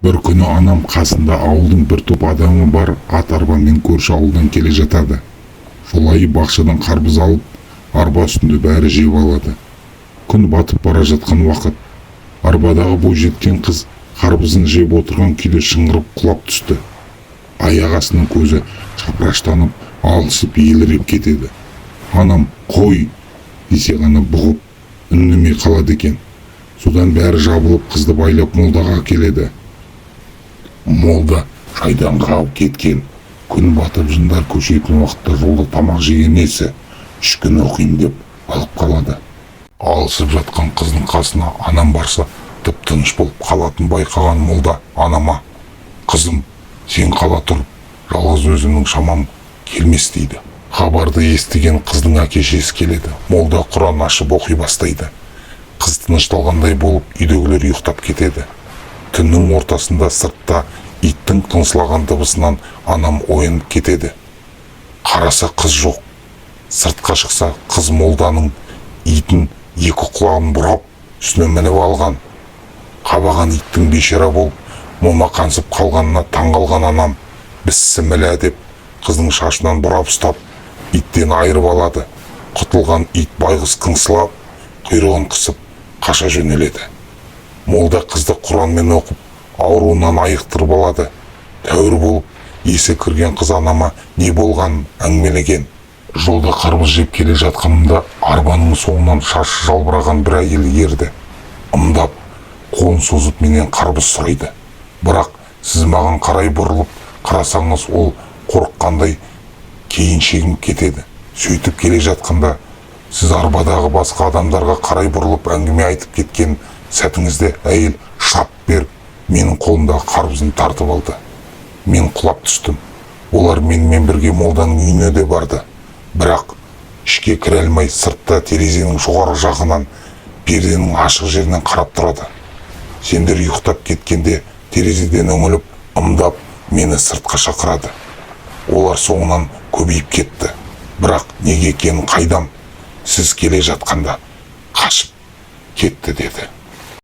Бір күні анам қасында ауылдың бір топ адамы бар ат арбамен көрші ауылдан келе жатады. Жолайы бақшадан қарбыз алып, арба үстінде бәрі жеп алады. Күн батып бара жатқан уақыт. Арбадағы бойжеткен қыз қарбызын жеп отырған күйде шыңғырып құлап түсті. Аяқ астынан көзі шапыраштанып, алысып еліреп кетеді. Анам «Қой!» десе ғана бұғып, үндемей қалады екен. Содан бәрі жабылып, қызды байлап молдаға әкеледі. Молда: «Шайтан қағып кеткен. Күн батып, жындар көшетін уақытта жолда тамақ жеген несі, 3 күн оқимын», — деп алып қалады. Алысып жатқан қыздың қасына анам барса, тып тыныш болып қалатын байқаған молда анама: «Қызым, сен қала тұр, жалғыз өзімнің шамам келмес», — дейді. Хабарды естіген қыздың әке шешесі келеді. Молда Құран ашып оқи бастайды. Қыз тынышталғандай болып, үйдегілер ұйықтап кетеді. Түннің ортасында сыртта иттің қыңсылаған дыбысынан анам оянып кетеді. Қараса, қыз жоқ. Сыртқа шықса, қыз молданың итін екі құлағын бұрап, үстіне мініп алған. Қабаған иттің бейшара болып момақансып қалғанына таңғалған анам «Бісміллә» деп, қыздың шашынан бұрап ұстап, иттен айырып алады. Құтылған ит байғұс қыңсылап, құйрығын қысып қаша жөнеледі. Молда қызды Құранмен оқып, ауруынан айықтырып алады. Тәуір болып есі кірген қыз анама не болғанын әңгімелеген. Жолда қарбыз жеп келе жатқанымда арбаның соңынан шашы жалбыраған бір әйел ерді. Ымдап, қолын созып, менен қарбыз сұрайды. Бірақ сіз маған қарай бұрылып қарасаңыз, ол қорыққандай кейін шегініп кетеді. Сөйтіп келе жатқанда сіз арбадағы басқа адамдарға қарай бұрылып әңгіме айтып кеткен сәтіңізде әйел шап беріп, менің қолымдағы қарбызын тартып алды. Мен құлап түстім. Олар менімен бірге молданың үйіне де барды. Бірақ ішке кіре алмай, сыртта терезенің жоғарғы жағынан, перденің ашық жерінен қарап тұрады. Сендер ұйықтап кеткенде терезеден үңіліп, ымдап мені сыртқа шақырады. Олар соңынан көбейіп кетті. Бірақ неге екенін қайдам, сіз келе жатқанда қашып кетті, деді.